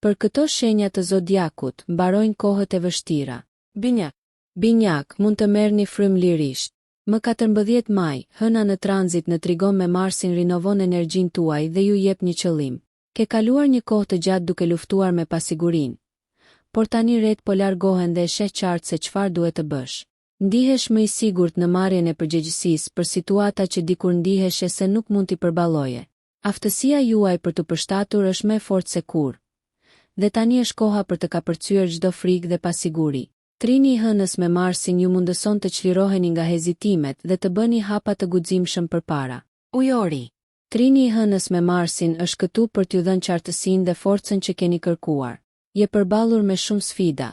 Për këto shenja të zodiakut, mbarojnë kohët e vështira. Binjak. Binjak, mund të merrni frymë lirisht. Më 14 maj, Hëna në tranzit në trigon me Marsin rinovon energjinë tuaj dhe ju jep një qëllim. Ke kaluar një kohë të gjatë duke luftuar me pasigurinë. Por tani retë po largohen dhe e sheh qartë se çfarë duhet të bësh. Ndihesh më i sigurt në marrjen e përgjegjësisë për situata që dikur ndiheshe se nuk mund t'i përballoje. Aftësia juaj për t'u përshtatur është më e fortë se kurrë. Dhe tani është koha për të kapërcyer çdo frikë dhe pasiguri. Trini i Hënës me Marsin ju mundëson të çliroheni nga hezitimet dhe të bëni hapa të guximshëm përpara. Ujori. Trini i Hënës me Marsin është këtu për t'ju dhënë qartësinë dhe forcën që keni kërkuar. Je përballur me shumë sfida,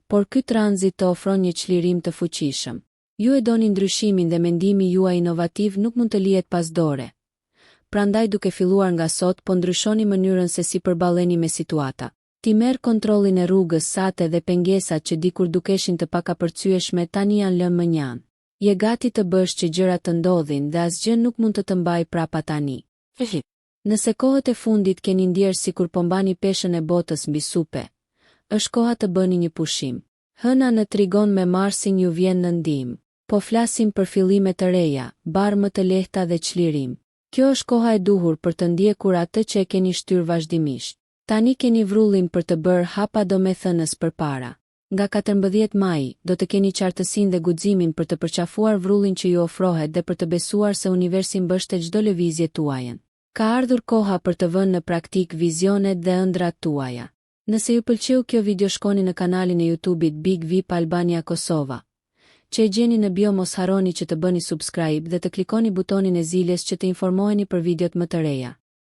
por ky tranzit të ofron një çlirim të fuqishëm. Ju e doni ndryshimin dhe mendimi juaj inovativ nuk mund të lihet pas dore. Prandaj duke filluar nga sot po ndryshoni mënyrën se si përballeni me situata. Ti merr kontrollin e rrugës sate dhe pengesat që dikur dukeshin të pakapërcyeshme tani janë lënë mënjanë. Je gati të bësh që gjërat të ndodhin dhe asgjë nuk mund të të mbajë prapa tani. Fifi. Nëse kohët e fundit keni ndjerë sikur po mbani peshën e botës mbi supe, është koha të bëni një pushim. Hëna në trigon me Marsin ju vjen në ndihmë. Po flasim për fillime të reja, barrë më të lehta dhe çlirim. Kjo është koha e duhur për të ndjekur atë që e keni shtyrë vazhdimisht. Tani keni vrullin për të bërë hapa domethënës përpara. Nga 14 maji, do të keni qartësinë dhe guximin për të përqafuar vrullin që ju ofrohet dhe për të besuar se universi mbështet çdo lëvizje tuajën. Ka ardhur koha për të vënë në praktikë vizionet dhe ëndrrat tuaja. Nëse ju pëlqeu kjo video shkoni në kanalin e YouTube-it Big Vip Albania Kosova, që e gjeni në bio mos harroni që të bëni subscribe dhe të klikoni butonin e ziles që të informoheni për videot më të reja.